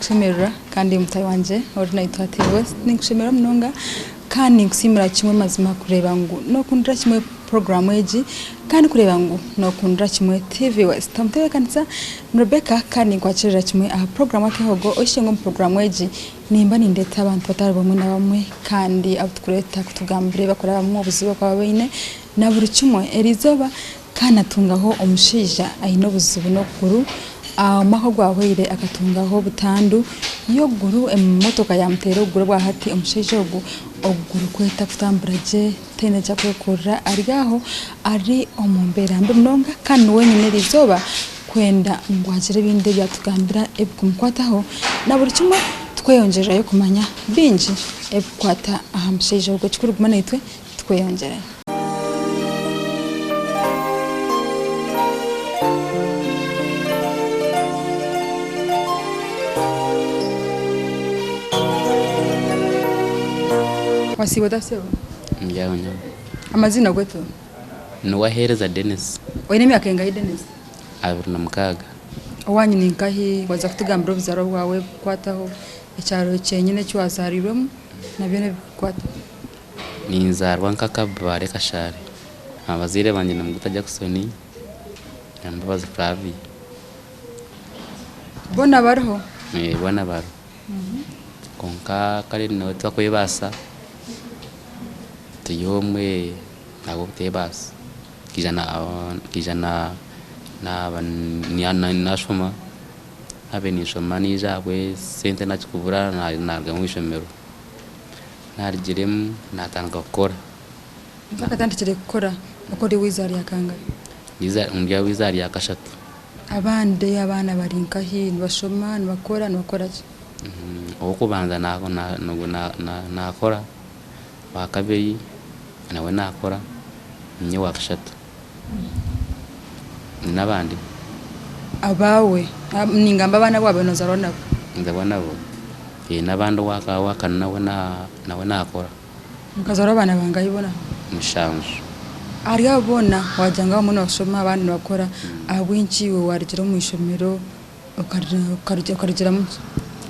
Ninkushemererwa kandi mutaahi wangye ori naitwe hati West ninkushemererwa munonga kandi ninkusiimira kimwe mazima kureeba ngu nokundira kimwe puroguraamu egi kandi kureeba ngu nokundira kimwe TV West. Omutebeekanisa ni Rebecca kandi ninkwakirira kimwe aha puroguraamu Akeehogo oishengwe omu puroguraamu egi nimba nindeeta abantu batari bamwe na bamwe kandi abu turikureeta kutugambira ebi barikurabamu, obuzibu obu barikuba baine na buri kimwe. Eriizooba Ka natungaho omushaija aine obuzibu n'okuguru, omwaka ogwahweire akatungaho butandu y'okuguru emotoka yamuteera okuguru obwahati omushaija ogu okuguru kwe takutambura gye taine eki arikwekorera ari aho ari omu mbeera mbi munonga kandi niwe wenyine eriizooba kwenda ngu agire ebindi ebi yatugambira ebikumukwataho na buri kimwe tukweyongyererayo kumanya bingi ebikukwata aha mushaija ogu ekikuru guma naitwe tukweyongyerayo. Wasiiba ota sebo? Ndyaho nyowe. Amaziina gwetu? Niwaheereza Denis. Oine emyaka engahi Denis? 26. Owaanyu ni nkahi? Waza kutugambira obuzaarwa bwawe ebikukwataho, ekyaro kyenyine eki wazaariirwemu na byona ebikukwataho. Ninzaarwa nka Kabale Kashaari. Abazaire bangye ni Muguta Jackson na Mbabazi Flavia. Boona bariho? Boona bariho. Kwonka kare nyowe tibarikwebaasa, turi omwe ahabw'obuteebaasa. Nkaija naaba nashoma, naabaire ninshoma naija ahabw'esente nakikubura naruga omu ishomero. Narugiremu natandika kukora. Otakatandikire kukora okora ow'eizaara rya kangahi? Ndi ow'eizaara rya kashatu. Abandi abaana bari nkahi? Nibashoma, nibakora, nibakora ki? Ow'okubanza nakora, owakabiri nawe nakora, ninye owakashatu. Nyine abandi. Abaawe, ningamba abaana abu waabaire noozaarwa nabo. Nzaarwa nabo? Ee n'abandi owakana nawe naakora. Mukazaarwa abaana bangahi boona hamwe? Mushanju. Ahari abo boona waagira ngu abamwe nibashoma abandi nibakora, ahabw'enki iwe waarugira omu ishomero okarugiramu ki?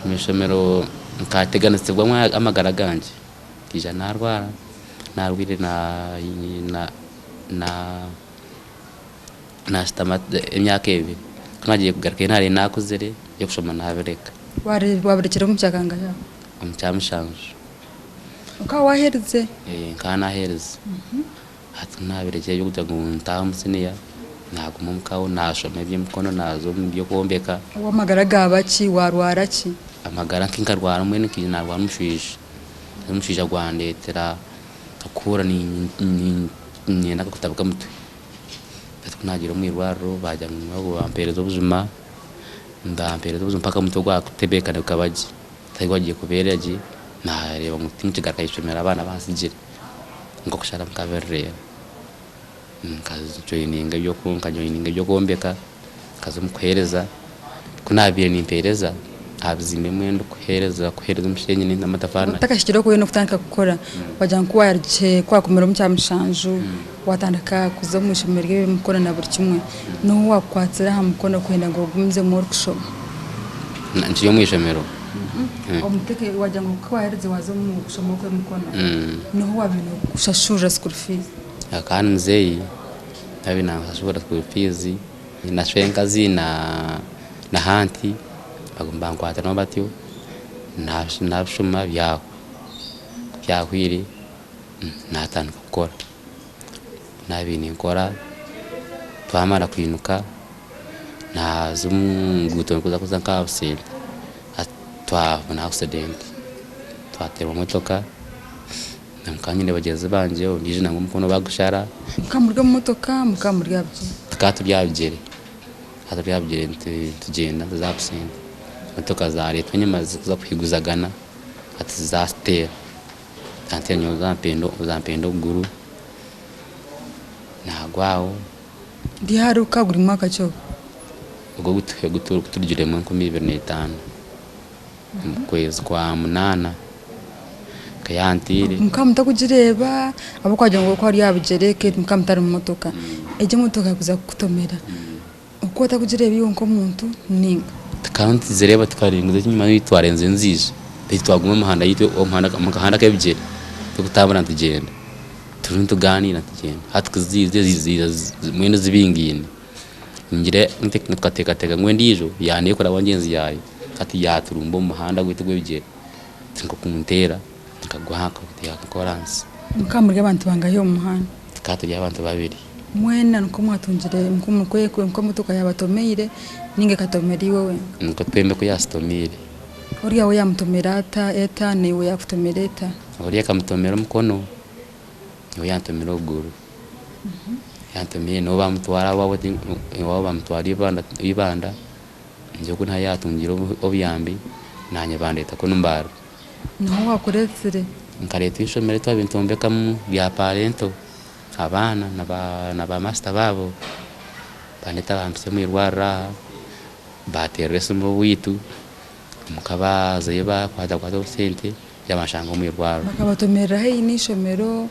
Omu ishomero nkateganisibwa amagara gangye, nkaija naarwara, naarwire na. Naashutama emyaka ebiri, ku naagiire kugarukayo naareeba naakuzire, eby'okushoma naabireka. Waabirekyera omu kya kangahi aho? Omu kya mushanju. Okaba waaherize? Nkaba naaherize. Hati ku naabirekire eby'okugira ngu ntaahe omu siniya, naaguma omuka aho naashoma eby'emikono, naaza omu by'okwombeka. Amagara gaaba ki? Waarwara ki? Amagara nkarwara mbwenu nkaija naarwara omushwija, omushwija gwandeetera okuhurira niinyenda kutabika omutwe. Hati ku naagiire omu irwariro baagira ngu nyowe bampeereza obujuma, bampeereza obujuma mpaka omutwe gwatebeekana gukaba gye. Hati gwagiire kubeera gye, naareeba ngu tinkigaruka aha ishomero abaana bansigire, nikwo kusharamu nkabireeba. Nkajoyininga eby'okwombeka, nkaza omu kuheereza. Ku naabaire nimpeereza aha bizimbe mbwenu ndikuheereza kuheereza omusheenyi n'amatafaari. Otakahikire oku oyine kutandika kukora, wagira ngu ku waakomire omu kyamushanju waatandika kuza omu ishomero ry'eby'emikono na buri kimwe, n'oha owaakukwatire aha mukono kwenda ngu ogumizemu orikushoma? Nkiri omu ishomero? Wagira ngu ku waaherize waaza omu kushoma okw'emikono, n'oha owaabaire naakushashurira school fees? Akaba ni muzeeyi yaabaire naanshashurira school fees. Na swenkazi na hanti bankwatiraho batyo nabishoma byahwa, ku byahwire natandika kukora, ku nabaire ninkora twamara kwinuka naza omu nguuto nikuza kuza nka aha busente twabona accident twateerwa motoka. Nkaba nyine bagyenzi bangye ondiijo nangwa omukono baagushara. Mukaba muri omu motoka, mukaba muri aha bigyere? Tukaba turi aha bigyere, tukaba turi aha bigyere nitugyenda nituza aha busente. Emotoka zaareetwa enyima zirikuza kuhiguzagana hati zaatuteera. Zanteera nyowe zampenda okuguru naagwa aho. Ryari gukaba guri mwaka ki ogwo? Ogwo ogu turugiremu 2005. Omu kwezi kwa munaana ekaba yanteire. Mukaba mutakugireeba ahabw'okuba wagira ngu okaba ori aha bigyere kandi mukaba mutari mu motoka. Egyo emotoka kuza kukutomera okaba otakugireeba iwe nk'omuntu ninga? Tukaba nituzireeba tukaringuza enyima twarenza enziijo beitu twaguma omu muhanda yaitu omu kahanda ak'ebigyere turikutambura nitugyenda turiyo nitugaaniira nitugyenda hati ku ziija ziija mbwenu zibingaine ningira tukateekateeka ngu endiijo yaaba neekuraba ngyenzi yaayo hati yaaturumba omu muhanda gwaitu ogw'ebigyere nikwo kunteera nkagwa aha koraansi. Mukaba muri abantu bangahi omu muhanda? Tukaba turi abantu babiri. Mwena nikwo mwatungire nikwo emotoka yaabatomeire nainga ekatomera iwe wenka? Nikwo twembi oku yaasitomeire. Oriya we yaamutomera ata eta naiwe yaakutomera eta? Oriya ekamutomera omukono, nyowe yantomera okuguru. Yantomeire nibo baamutwara owaabo baamutwara Ibanda, nyowe ku niho yaatungire obuyambi naanye bandeeta kunu Mbarara. Niho waakuretsire? Nkareetwa eishomero eri twabaire nitwombekamu rya parento. Abaana na ba masita baabo bandeeta bampitsya omu irwariro aha, baateerera esimu owaitu, omuka baazayo baakwatakwata obusente baija banshanga omu irwariro. Bakabatomerera haihi n'eishomero,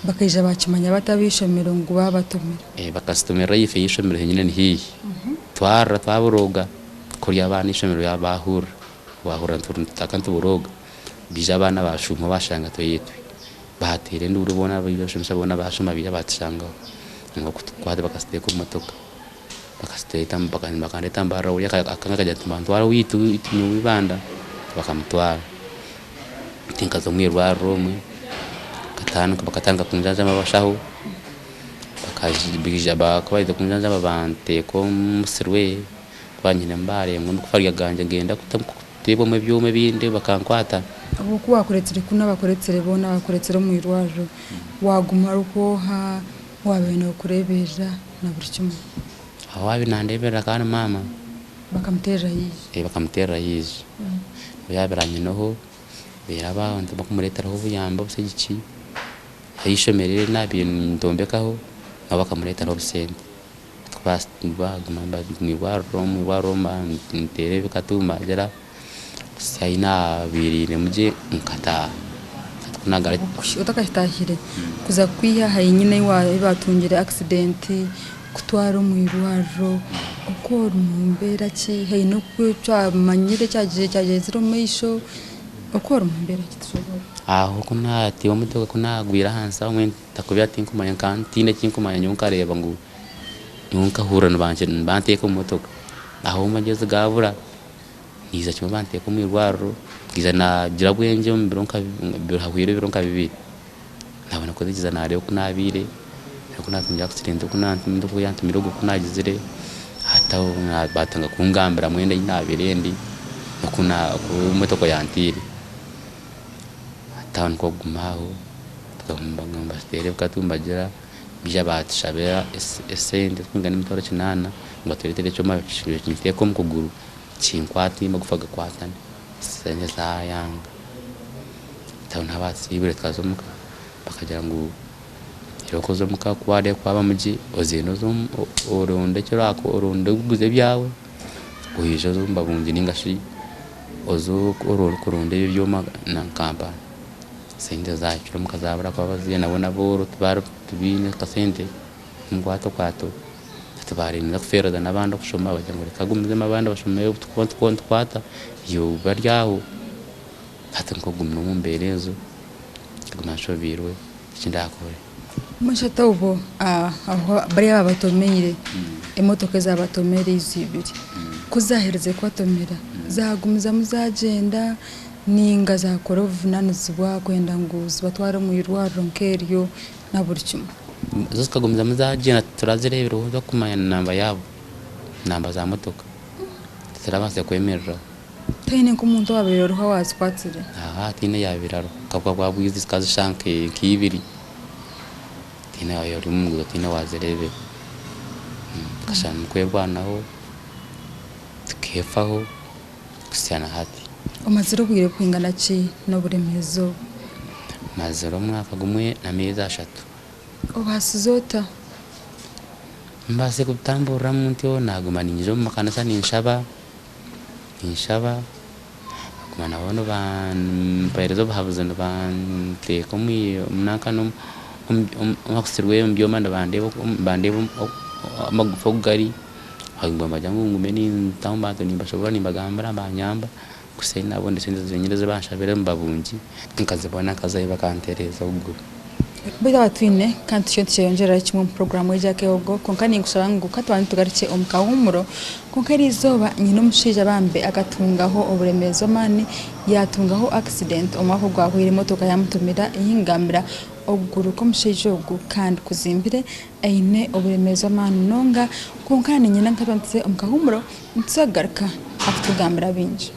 bakaija baakimanya bata ab'eishomero ngu baabatomera? Bakazitomerera ahaifo y'eishomero henyine ni haihi. Twarira twaborooga kuriya abaana eishomero baahurira, baahurira nitutaka nituborooga, baija abaana baashuuma baashanga tweyetwe. Baateera enduuru boona abashomesa boona baashoma baija baatushangaho. Nibwo kutukwata bakatuteeka omu motoka bakatuteeta bakandeeta Mbarara oriya akanga akagira ati nibantwara owaitu nyowe Ibanda bakamutwara. Nkaza omu irwariro omwe bakatandika kunjanjaba abashaho baija ku baaherize kunjanjaba banteeka omu musiri kuba nyine baareeba ngu amagufa gangye nigenda Kuteebwamu ebyoma ebindi bakankwata. Obwo ku waakuretsire kunu abakuretsire boona abakuretsire omu irwariro, waaguma orikwoha owaabaire naakureeberera na buri kimwe? Owaabaire nandeeberera akaba ari maama. Bakamuteerera haihi? Ee bakamuteerera haihi. Ku yaabaire anyineho, reero abantu bakumureeteraho obuyambi obushagiki, eishomero eri naabaire nintombekaho nabo bakamureeteraho obusente. Baguma omwirwariro omwirwariro banteera ebikatu mbagira kuhitsya ahi nabiiriiremu gye nkataaha. Otakakitaahire kuza kukwiha aha nyina ei baatungire accident kutwara omu irwariro okwo ori mu mbeera ki haine oku kyamanyire kyagyenzire omu maisho okwo ori mu mbeera ki tushoboorore. Aho ku naatiire omutoka ku naagwire ahansi aho mbwenu ntakubwira tinkumanya nkaba ntiine eki nkumanya nyowe nkareeba ngu Nyowe nkahurira nibanteeka omu motoka, aho amagyezi gaabura, naiza kimwe banteeka omu irwariro, nkaija naagira bwengye omu biro nka hahwire ebiro nka bibiri, naabona kuzigiza naareeba oku naabaire, oku naatungire accident oku yantumire ogwo oku naagizire, hati aho baatandika kungambira mbwenu ahi naabaire ndi n'oku emotoka yanteire, hati aho nikwo kuguma aho nibateera ebikatu nibagira. Baija baatushabira esente zirikwingana emitwaro kinaana ngu batureetere ekyoma bakiteeke omu kuguru kinkwate amagufa gakwatane, esente zaayanga. Aho niho baatusiibwire tukaza omuka bakagira ngu irooko oze omuka ku waareeba ku waabamu gye ogyende oze oronde eki oronde oguze ebyawe oije oze omu babungi nainga shi oze kuronda ebyoma na Kampala. Sente zaahikire omuka zaabura ahabw'okuba abazaire nabo n'abooro tibaine kasente omukwatokwato. Hati baarenda kufeereza n'abandi okushoma bagira ngu reka agumizemu abandi bashome tukuba nitukwata iwe bari aho. Hati nk'ogumire omu mbeera ezo nkaguma nshobeirwe eki ndaakore. Mbwenu shi hati obwo bariya ababatomeire, emotoka ezaabatomera ezo ibiri, ku zaaherize kubatomera, zaagumizamu zaagyenda Ninga zakora obuvunanizibwa kwenda ngu zibatware omu irwariro nk'eryo na buri kimwe. Zo zikagumizamu zagyenda titurazireebireho turikumanya na namba yaabo, namba za motoka titurabaasize kwemereraho. Tihaine nk'omuntu owabaire oriho owazikwatsire? Aaha tihaine oyabaire ariho, bukaba bwa bwizi zikaba zishusha nk'ibiri, tihaine owabaire ari omu nguuto tihaine owazireebire. Tukasharamu kwerwanaho tukeefaho. kuhitsya na hati. Omazire obwire bwingana ki n'oburemeezi obu? Mazire omwaka gumwe n'ameezi ashatu. Obaasize ota? Mbaasize kubitamburiramu ntyo, naaguma niinyija omu makanisa ninshaba, ninshaba, baguma nabo nibampeereza obuhabuzi nibanteeka omu nanka omu byoma nibandeeba amagufa oku gari. Nibagira ngu ngume nintaho omu bantu nimbashoboorora nimbagambira banyamba kuhitsya ahi naabona esente zenyini ezi banshabire omu babungi nkazibona nkazayo bakantereeza okuguru. Beitu abatwine kandi tukiriyo nitukyeyongyerera kimwe omu puroguraamu egi Akeehogo kwonka ninkushaba ngu ka tubanze tugarukye omu kahuumuro kwonka eriizooba nyine omushaija bambi akatungaho oburemeezi bw'amaani yaatungaho accident omwaka ogwahweire emotoka yaamutumira ei nkugambira okuguru kw'omushaija ogu kandi kuzimbire aine oburemeezi bw'amaani munonga kwonka niinyenda nka tubanze tuze omu kahuumuro nituza kugaruka akutugambira bingi.